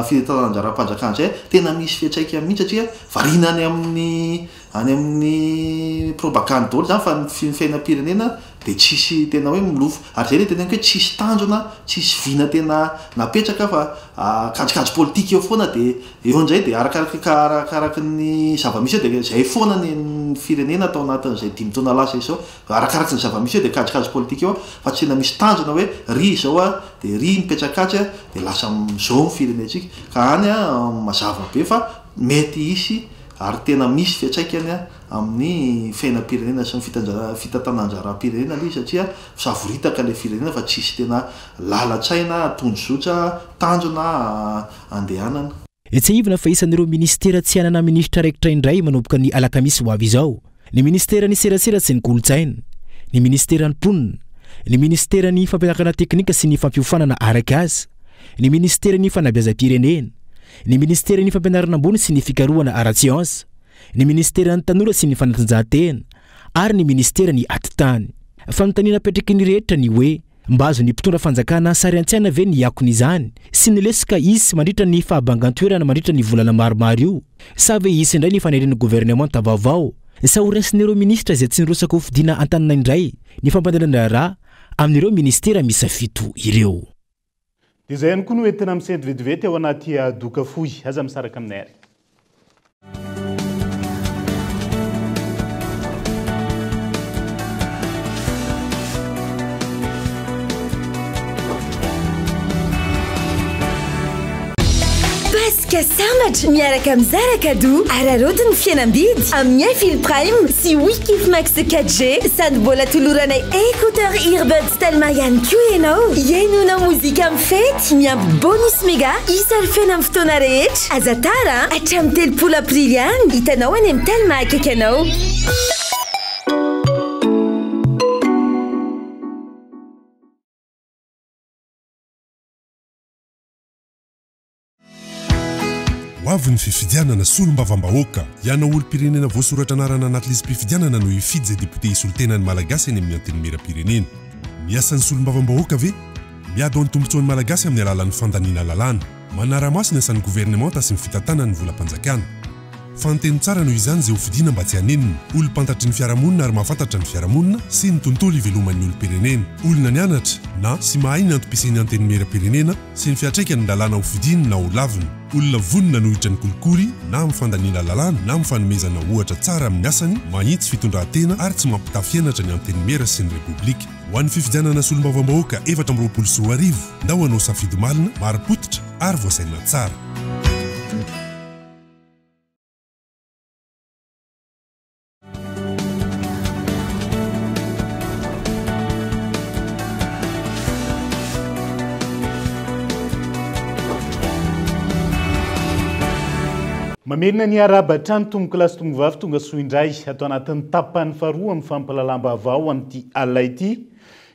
fitantanan-draharaham-panjakana zay tena misy fiantraikany mihitsy satria variana any amin'ny any amin'ny propagandy daholo zany fa ny fiainam-pirenena dia tsisy tena hoe milofo ary zay le teneniko hoe tsisy tanjona tsisy vina tena napetraka fa kajikajy politika eo foana dia eo indray dia arakaraka arakaraky ny zava-misy eo dia zay foana ny firenena tao anatin'izay dimy taona lasa izao arakaraky ny zava-misy eo dia kajikajy politika eo fa tsy tena misy tanjona hoe ry izao a dia ry mipetraka atsy a dia lasa am'izao ny firenentsika ka any a mazava be fa mety hisy ary tena misy fiantraikany amin'ny fiainam-pirenena sy ny fitantanan-draharaham-pirenena ilay izy satria misavoritaka ilay firenena fa tsisy tena lalan-tsaina, tondrozotra, tanjona andehanana. Tsiahivina fa isan'ireo minisitera tsy hanana minisitra raikitra indray manomboka ny alakamisy ho avy izao ny minisiteran'ny serasera sy ny kolontsaina, ny minisiteran'ny mponina, ny minisiteran'ny fampianarana teknika sy ny fampiofanana araka asa, ny minisiteran'ny fanabeazam-pirenena, ny minisiteran'ny fampianarana ambony sy ny fikarohana ara-tsiansa, ny minisiteran'ny tanora sy ny fanatanjahantena ary ny minisiteran'ny atitany. Fanontaniana apetraky ny rehetra ny hoe mba azon'ny mpitondra fanjakana sary an-tsaina ve ny akon'izany sy ny lesoka hisy mandritra ny fahabangan-toerana mandritra ny volana maromaro io sa ve hisy indray ny fanirian'ny governemanta vaovao sa ho raisin'ireo minisitra izay tsy nirotsaka hofidiana an-tanana indray ny fampandehanan-draharaha amin'ireo minisitera miisa fito ireo. Dia izay ihany koa no entina misento vetivety ao anaty doka fohy. Aza misaraka aminay ary. Paska sambatra miaraka amin'ny Zara Cadeau. Araraoty ny fihenam-bidy amin'ny Infil Prime sy Wikif Max 4G sady mbola toloranay écouteur earbuds Telma ihany koa ianao. Hihainoanao mozika amin'ny fety miampy bonus mega hisalofena amin'ny fotoana rehetra. Aza tara a! Hatramin'ny 30 aprily ihany. Hitanao any amin'ny Telma akaiky anao. Ho avy ny fifidianana solombavambahoaka. Ianao olom-pirenena voasoratra anarana anaty lisi-pifidianana no hifidy izay député hisolo tena ny Malagasy any amin'ny Antenimierampirenena. Ny asan'ny solombavambahoaka ve? Miady ho an'ny tombontsoan'ny Malagasy amin'ny alalan'ny fandaniana lalàna. Manara-maso ny asan'ny governemanta sy ny fitantanany ny volam-panjakana. Fanteno tsara noho izany izay hofidiana mba tsy hanenina. Olom-pantatry ny fiarahamonina ary mahafantatra ny fiarahamonina sy ny tontolo iveloman'ny olom-pirenena. Olona nianatra na sy mahay ny antom-pisian'ny Antenimierampirenena sy ny fiantraikan'ny lalàna hofidiany na holaviny. Olona vonona hanohitra ny kolikoly na amin'ny fandaniana lalàna na amin'ny fanomezana ohatra tsara amin'ny asany, mahitsy fitondran-tena ary tsy mampitafy henatra ny Antenimiera sy ny Repoblika. Ho an'ny fifidianana solombavambahoaka 2024, ndao hanao safidy malina, marim-pototra ary voasaina tsara. Mamerina ny arahaba hatrany tompokolahy sy tompovavy tonga soa indray ato anatin'ny tapany faharoa amin'ny fampahalalam-baovao amin'ity alina ity.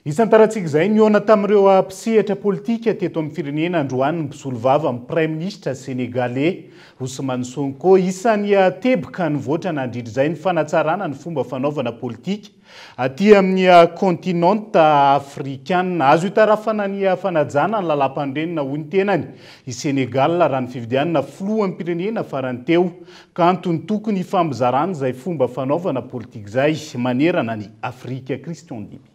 Isantarantsika izay nihaona tamin'ireo mpisehatra politika teto amin'ny firenena androany ny mpisolovava amin'ny praiminisitra Senegaley, Ousmane Sonko. Isan'ny teboka nivoatra nandritra izay ny fanatsarana ny fomba fanaovana politika aty amin'ny kontinanta afrikana. Azo itarafana ny fanajana ny lalàmpanorenana hoy ny tenany i Senegal raha ny fifidianana filoham-pirenena farany teo ka antony tokony hifampizarana izay fomba fanaovana politika izay manerana ny Afrika. Christian Diby.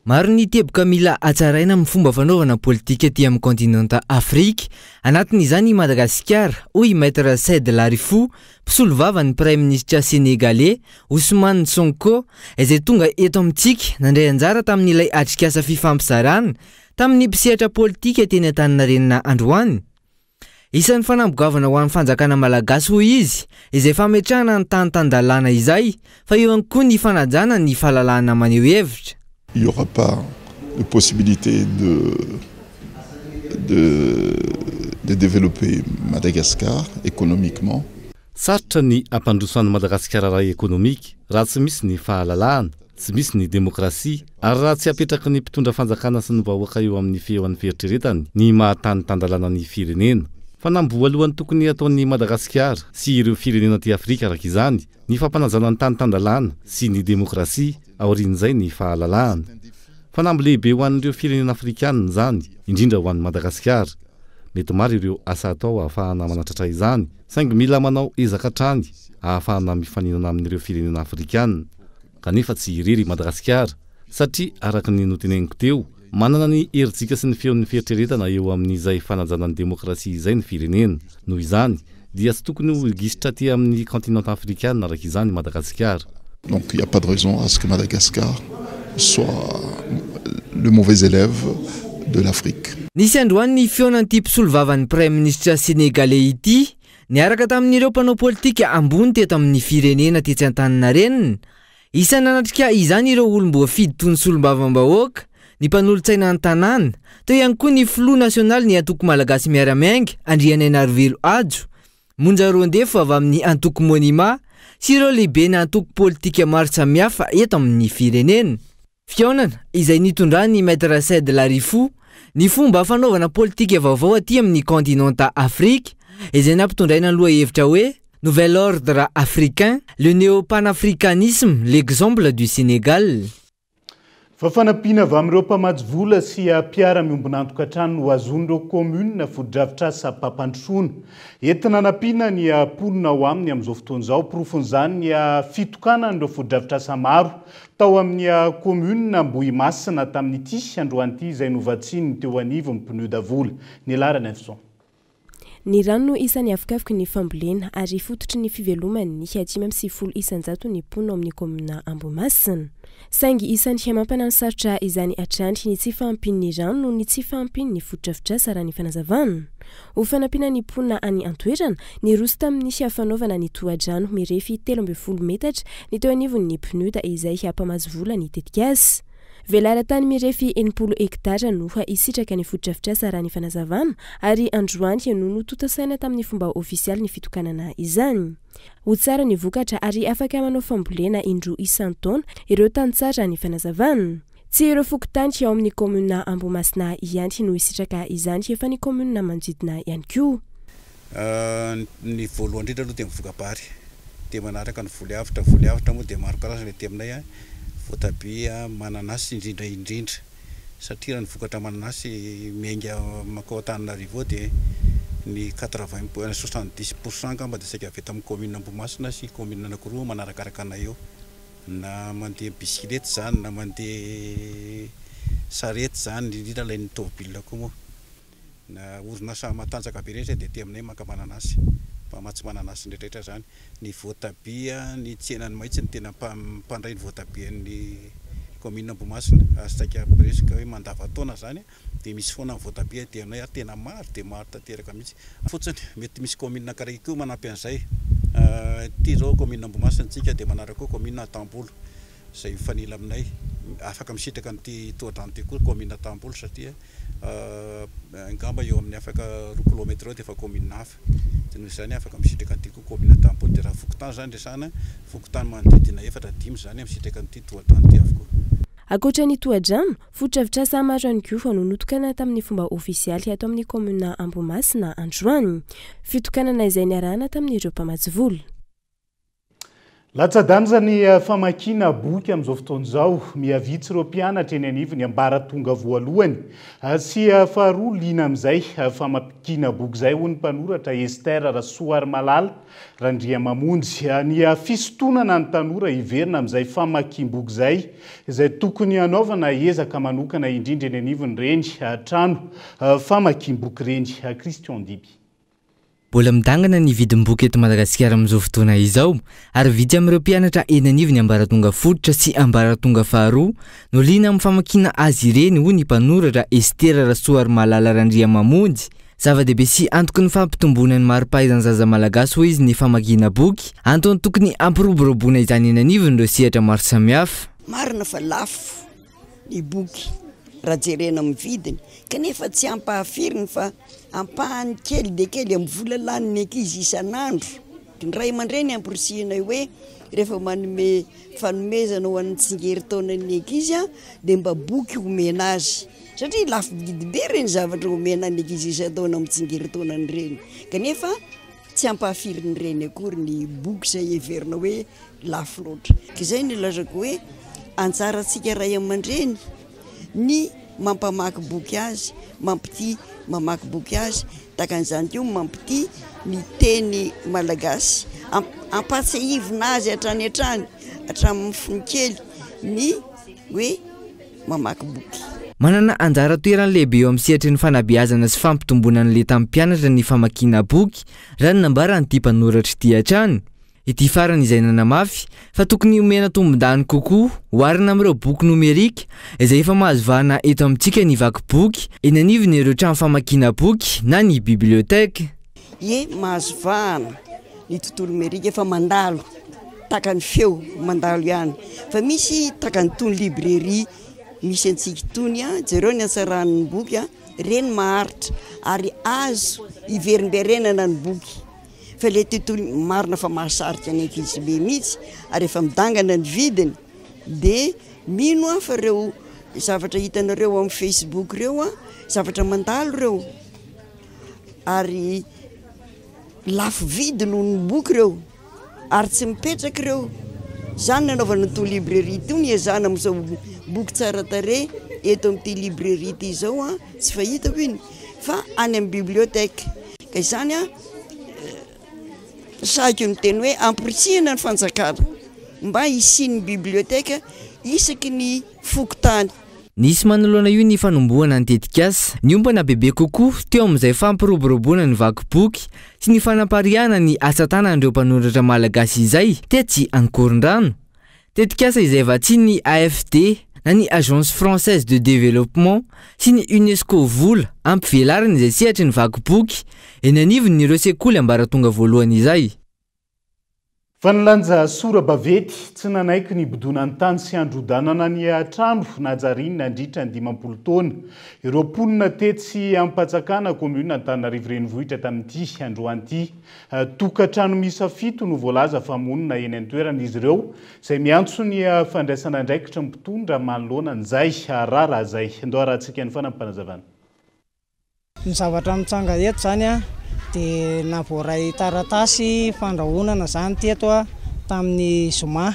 Maro ny teboka mila hatsaraina amin'ny fomba fanaovana politika aty amin'ny kontinanta Afrika, anatin'izany i Madagasikara, hoy i Maître Said Larifou, mpisolovava ny Praiminisitra Senegaley, Ousmane Sonko, izay tonga eto amintsika nandray anjara tamin'ilay atrikasa fifampizarana tamin'ny mpisehatra politika teny Antaninarenina androany. Isan'ny fanamby goavana ho an'ny fanjakana malagasy hoy izy izay fametrahana ny tany tan-dalàna izay fa eo ihany koa ny fanajana ny fahalalahana maneho hevitra. Il y aura pas de possibilité de de de développer Madagascar économiquement. Sarotra ny hampandroso an'i Madagasikara ara-ekonomika raha tsy misy ny fahalalahana. Tsy misy ny demokrasia, ary raha tsy apetraky ny mpitondra fanjakana sy ny vahoaka eo amin'ny feon'ny fieritreretany ny maha tany tan-dalàna ny firenena. Fanamby voalohany tokony hataon'i Madagasikara sy ireo firenena aty Afrika araka izany ny fampanajana ny tany tan-dalàna sy ny demokrasia, aorian'izay ny fahalalahana. Fanamby lehibe ho an'ireo firenena afrikanina izany, indrindra ho an'i Madagasikara. Mety maro ireo asa atao ahafahana manatratra izany, saingy mila manao ezaka hatrany ahafahana mifaninana amin'ireo firenena afrikanina. Kanefa tsy irery i Madagasikara, satria araka ny noteneniko teo, manana ny herijika sy ny feon'ny fieritreretana eo amin'izay fanajana ny demokrasia izay ny firenena. Noho izany, dia tsy tokony ho gisitra aty amin'ny kaontinanta afrikana araka izany i Madagasikara. Donc il n'y a pas de raison à ce que Madagascar soit le mauvais élève de l'Afrique. Nisy androany ny fihaonan'ity mpisolovavan'ny praiminisitra senegaley ity Niaraka tamin'ireo mpanao politika ambony teto amin'ny firenena tetsy Antaninarenina. Isan'ny nanatrika izany ireo olom-boafidy toy ny solombavambahoaka, ny mpanolotsaina an-tanàna, teo ihany koa ny filoha nasionalin'ny antoko Malagasy Miara-Miainga, Andrianainarivelo Hajo, Monja Roandefo avy amin'ny antoko Monima sy ireo lehibena antoko politika maro samihafa eto amin'ny firenena. Fihaonana izay nitondran'i Maître Said Larifou ny fomba fanaovana politika vaovao aty amin'ny kaontinanta Afrika izay nampitondraina ny lohahevitra hoe Nouvel ordre africain, le néo-panafricanisme, l'exemple du Sénégal. Fa fanampiana avy amin'ireo mpamatsy vola sy mpiara-miombon'antoka hatrany no azon'ireo kaominina fotodrafitrasam-pampandrosoana entina hanampiana ny mponina ao aminy amin'izao fotoana izao. Porofon'izany ny fitokanan'ireo fotodrafitrasa maro Tao amin'ny commune Ambohimasina tamin'ity androany ity izay novatsian'ny teo anivon'ny PNUD vola. Niala Ranaivoson. Ny rano no isan'ny avokavoky ny fambolena ary fototry ny fiveloman'ny 95% ny mponina ao amin'ny kaominina Ambohimasina. Saingy isan'ny mampananosarotra izany hatrany ny tsy fahampian'ny rano noho ny tsy fahampian'ny fotodrafitrasa raha ny fanazavana. Ho fanampiana ny mponina any an-toerana, niroso tamin'ny fanaovana ny tohadrano mirefy 13 metatra ny teo anivon'ny PNUD izay mpamatsy vola ny tetikasa. Velaran-tany mirefy 60 hektara no hisitraka ny fotodrafitrasa raha ny fanazavana ary androany no notontosaina tamin'ny fomba ofisialy ny fitokanana izany. Ho tsara ny vokatra ary afaka manao fambolena indroa isan-taona ireo tantsaha raha ny fanazavana. Tsy ireo fokontany ao amin'ny kaominina Ambohimasina ihany no hisitraka izany fa ny kaominina manodidina ihany koa. Ny voalohany indrindra aloha dia ny voka-bary, dia manaraka ny voly avotra, voly avotra moa dia maro karazana ety aminay, voatabia, mananasy indrindra indrindra, satria raha ny vokatra mananasy miainga mankao Antananarivo ao dia ny quatre-vingt, soixante-dix pour cent angamba dia saika avy eto amin'ny kaominina Ambohimasina sy kaominina anankiroa manarakaraka anay eo. Na mandeha bisikileta izany na mandeha sarety izany, indrindra ilay ny tômôbila koa moa. Na orinasa matanjaka be rehetra dia aty aminay maka mananasy, mpamatsy mananasy rehetrarehetra izany. Ny voatabia, ny tsenan'i Mahitsy no tena mpandray ny voatabian'ny kaominina Ambohimasina. Ary saika presque hoe mandavantaona izany dia misy foana ny voatabia aty aminay ary tena maro dia maro tanteraka mihitsy. Fotsiny, mety misy kaominina anankiray koa manampy an'izay. Ity izao kaominina Ambohimasina isika dia manaraka koa kaominina Antambolo. izay mifanila aminay. Afaka misitraka an'ity tohadrano ity koa kaominina Antambolo satria angamba eo amin'ny afaka 2 kilometatra eo dia efa kaominina hafa. Dia noho izany afaka misitraka an'ity koa kaominina Antambolo. Dia raha fokontany izany resahana, fokontany manodidina efatra dimy izany misitraka an'ity tohadrano ity avokoa. Ankoatra ny tohadrano, fotodrafitrasa maro ihany koa no notokanana tamin'ny fomba ofisialy ato amin'ny kaominina Ambohimasina androany. Fitokanana izay niarahana tamin'ireo mpamatsy vola. Latsa-danja ny famakiana boky amin'izao fotoana izao. Mihavitsy ireo mpianatra eny anivon'ny ambaratonga voalohany sy faharoa liana amin'izay famakiana boky izay, hoy ny mpanoratra Esther Rasoarimalala Randriamamonjy. Ny fisintonana ny tanora hiverina amin'izay famakiam-boky izay, izay tokony hanaovana ezaka manokana indrindra eny anivon'ireny trano famakiam-boky ireny. Christian Diby. Mbola midangana ny vidim-boky eto Madagasikara amin'izao fotoana izao ary vitsy amin'ireo mpianatra eny anivon'ny ambaratonga fototra sy ambaratonga faharoa no liana amin'ny famakiana azy ireny hoy ny mpanoratra Esther Rasoarimalala Randriamamonjy. Zava-dehibe sy antoky ny fampitomboana ny mari-pahaizan'ny zaza malagasy hoy izy ny famakiana boky, antony tokony hampiroboroboana izany eny anivon'ireo sehatra maro samihafa. Marina fa lafo ny boky raha jerena amin'ny vidiny kanefa tsy ampahafiriny fa ampahany kely dia kely amin'ny vola lanin'ny ankizy isan'andro. Ny ray aman-dreny amporisihinay hoe rehefa manome fanomezana ho an'ny tsingerin-taonan'ny ankizy dia mba boky omena azy satria lafo vidy be ireny zavatra omena ny ankizy isan-taona amin'ny tsingerin-taonany ireny kanefa tsy ampahafirin'ireny akory ny boky izay heverina hoe lafo loatra. Izay no ilazako hoe anjarantsika ray aman-dreny ny mampamaky boky azy, mampitia mamaky boky azy, tahaka an'izany koa mampitia ny teny malagasy, ampahatsiahivina azy hatrany hatrany hatramin'ny fony kely ny hoe mamaky boky. Manana anjara toerana lehibe eo amin'ny sehatry ny fanabeazana sy fampitomboana ny lentan'ny mpianatra ny famakiana boky, raha ny nambaran'ity mpanoratra ity hatrany. Ity farany izay nanamafy fa tokony homena tombondany kokoa oharina amin'ireo boky nomerika izay efa mahazo vahana eto amintsika ny vaky boky eny anivon'ireo trano famakiana boky na ny bibliothèque. Ie, mahazo vahana ny tontolo nomerika efa mandalo tahaka ny feo mandalo ihany fa misy tahaka an'itony librairie misy antsika itony, jereo ny hatsaran'ny boky, ireny maharitra ary azo iverimberenana ny boky. Fa ilay tontolo marina fa mahasarika ny ankizy be mihitsy ary efa midangana ny vidiny dia mino aho fa ireo zavatra hitanareo amin'ny Facebook ireo an, zavatra mandalo ireo ary lafo vidy noho ny boky ireo ary tsy mipetraka ireo. Izany no nanaovana an'itony librairie itony, hiezahana amin'izao boky tsara tarehy eto amin'ity librairie ity izao an, tsy fahitako iny fa any amin'ny bibliothèque. Ka izany an, sahiko miteny hoe amporisihina ny fanjakana mba hisian'ny bibliothèque isaky ny fokontany. Nisy manoloana io ny fanombohana ny tetikasa niompana bebe kokoa teo amin'izay fampiroboroboana ny vaky boky sy ny fanapariahana ny asa tanan'ireo mpanoratra malagasy izay tetsy Ankorondrano. Tetikasa izay vatsian'ny AFD na ny Agence Française de Développement sy ny Unesco vola hampivelarana izay sehatry ny vaky boky eny anivon'ireo sekoly ambaratonga voalohany izay. Fa nilanja sora-baventy tsy nanaiky ny hibodonan'ny tany sy handrodanana ny trano najariany nandritra ny 50 taona ireo mponina tetsy Ampatsakana, kaominina Antananarivo Renivohitra tamin'ity androany ity. Tokantrano miisa fito no voalaza fa monina eny an-toerana izy ireo, izay miantso ny fandraisana andraikitry ny mpitondra manoloana an'izay raharaha izay. Ndao arahantsika ny fanampim-panazavana. Ny zavatra mitranga eto izany dia navoaray taratasy fandrahonana izany teto tamin'ny zoma.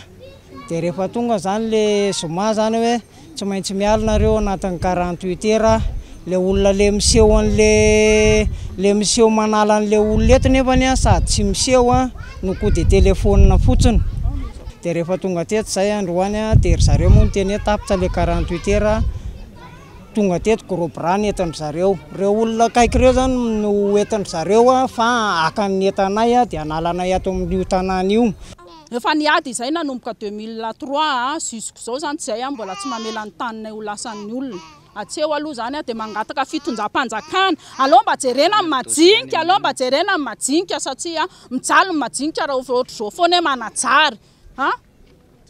Dia rehefa tonga izany ilay zoma izany hoe tsy maintsy miala nareo anatin'ny 48 heures. Ilay olona ilay miseho an'ilay ilay miseho manala an'ilay olona eto nefany sady tsy miseho no coup de téléphone fotsiny. Dia rehefa tonga teto izay androany dia ry zareo moa niteny hoe tapitra ilay 48 heures. Tonga teto gros bras ny entan-dry zareo. Ireo olona akaiky ireo izany no entin-dry zareo fa haka ny entanay dia hanala anay ato amin'io tanàna io. Efa niady izay nanomboka 2003 jusque izao izany tsy izay mbola tsy mamela ny taninay ho lasan'ny olona. Hatreo aloha izany dia mangataka fitondram-panjakana. Aleo mba jerena ny majinika, aleo mba jerena ny majinika satria mijaly ny majinika raha ohatr'izao foana hoe manajary.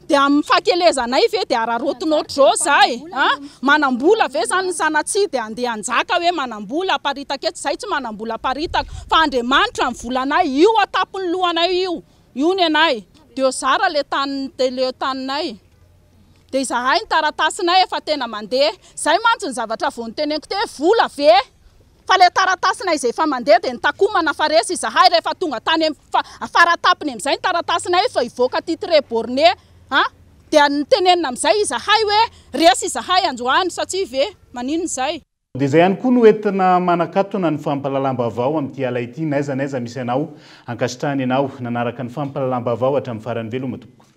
Dia amin'ny fahakelezanay ve dia araraotina ohatr'izao izahay a? Manam-bola ve izany ny sanatria dia handeha hanjaka hoe manam-bola aparitaka eto? Izahay tsy manam-bola aparitaka fa Andriamanitra ny volanay, io an-tampon'ny lohanay io, io ny anay. Dia zara ilay tany ilay taninay. Dia izahay ny taratasinay efa tena mandeha. Izay mantsy ny zavatra vao noteneniko teo hoe vola ve? Fa ilay taratasinay izay efa mandeha dia nitakomana fa resy izahay rehefa tonga tany amin'ny faratapony amin'izay ny taratasinay efa hivoaka titre borné a! Dia nitenenina amin'izay izahay hoe resy izahay androany satria ve maninona izay? Dia izay ihany koa no entina manakatona ny fampahalalam-baovao amin'ity ala ity n'aiza n'aiza misy anao. Ankasitrahana ianao nanaraka ny fampahalalam-baovao hatramin'ny farany. Veloma tompoko.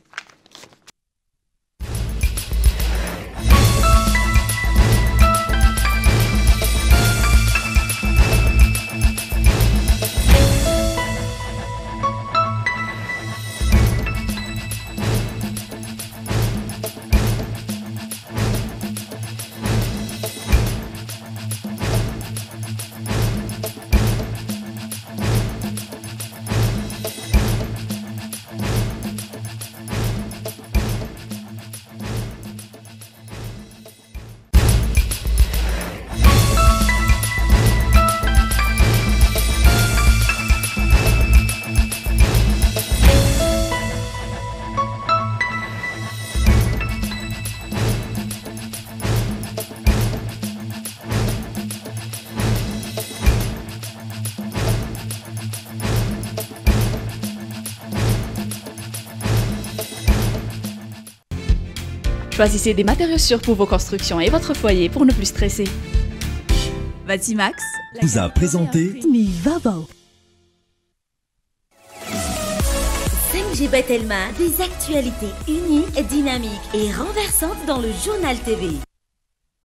Choisissez des matériaux sûrs pour vos constructions et votre foyer pour ne plus stresser. Batimax vous a présenté Ny vaovao. 5G by Telma, des actualités uniques, dynamiques et renversantes dans le journal TV.